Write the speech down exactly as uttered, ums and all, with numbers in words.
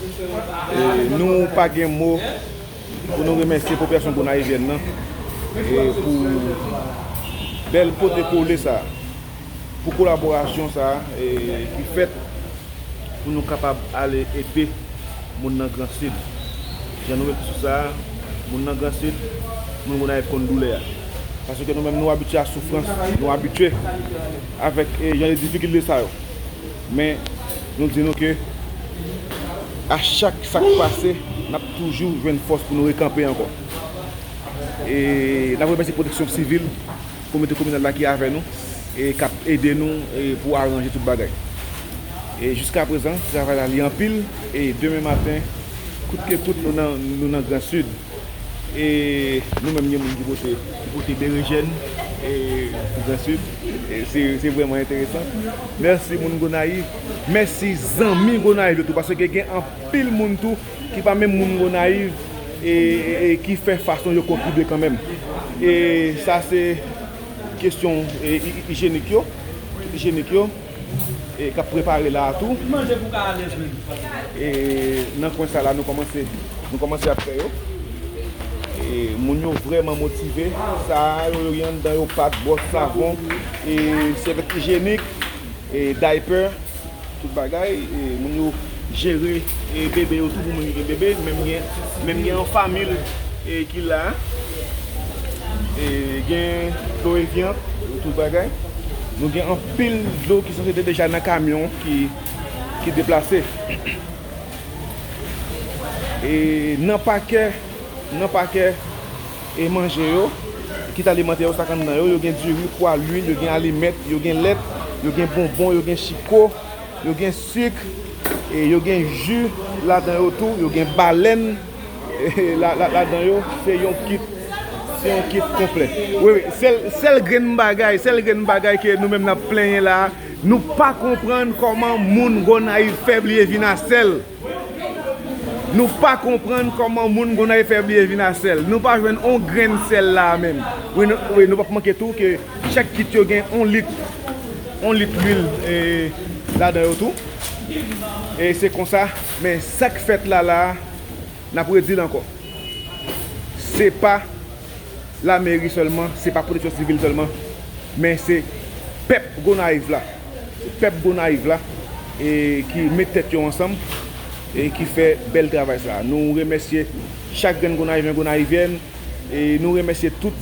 E nou pa gen mo pou nou remèsye popilasyon gonayivyèn nan e pou bèl pote kole sa, pou kolaborasyon sa e ki fèt pou nou kapab ale ede moun nan Gran Sid. Jan nou ret sou sa, moun nan Gran Sid, moun Gonayiv konn doulè a. Paske nou menm nou abitye a soufrans, nou abitye avèk e, jan de difikilte sa yo. Men nou di nou ke a chak sa k pase, n ap toujou jwenn fòs pou nou rekanpe ankò. E n ap remèsye pwoteksyon sivil, komite kominal la ki avè nou e k ap ede nou e pou aranje tout bagay. E jiska prezan, travay la li anpil e demen maten, kout ke kout nou nan, nou nan Gran Sid. E nou menm gen moun ki pote, ki pote berejèn e pou Gran Sid. E se, se vrèman enteresan. Mèsi moun Gonayiv. Mèsi zanmi Gonayiv yo tou, paske gen anpil moun tou ki pa menm moun Gonayiv e, e, e ki fè fason yo kontribye kanmenm. E sa se kesyon e, i- ijyenik yo, ijyenik yo e k ap prepare la a tou. Manje pou ka alèz menm. E nan kwen sa la nou kòmanse, nou kòmanse ap fè yo. E moun yo vrèman motive. Sa a yo, yo gen anndan yo pat, bwòs savon, e sèvyèt ijyenik, e diaper, tout bagay. E moun yo jere e bebe yo tou pou moun ki gen bebe. Menm gen, menm gen yon fanmi e ki la. E gen dlo Evian, tout bagay. Nou gen anpil dlo ki sanse te deja nan kamyon ki, ki deplase. E nan pakè, nan pakè e manje yo, kit alimantè yo, sa k anndan yo, yo gen diri, pwa, lwil, yo gen alimèt, yo gen lèt, yo gen bonbon, yo gen chiko, yo gen sik, e yo gen ji ladan yo tou, yo gen balèn e, la, la, ladan yo, se yon kit, se yon kit konplè. Wi, wi, sèl, sèl grenn bagay, sèl grenn bagay ke nou menm n ap plenyen la, nou pa konprann kòman moun Gonayiv fè bliye vin a sèl. Nou pa konprann kòman moun Gonayiv fè bliye vin a sèl. Nou pa jwenn on grenn sèl la a menm. Wi, nou, wi, nou p ap manke tou ke chak kit yo gen on lit, on lit lwil e, ladan yo tou. E se konsa, men sa k fèt la la a, n ap redi l ankò. Se pa lameri sèlman, se pa pwoteksyon sivil sèlman, men se pèp Gonayiv la. Se pèp Gonayiv la e ki met tèt yo ansanm e ki fè bèl travay sa a. Nou remèsye chak grenn Gonayivyen, Gonayivyèn, e nou remèsye tout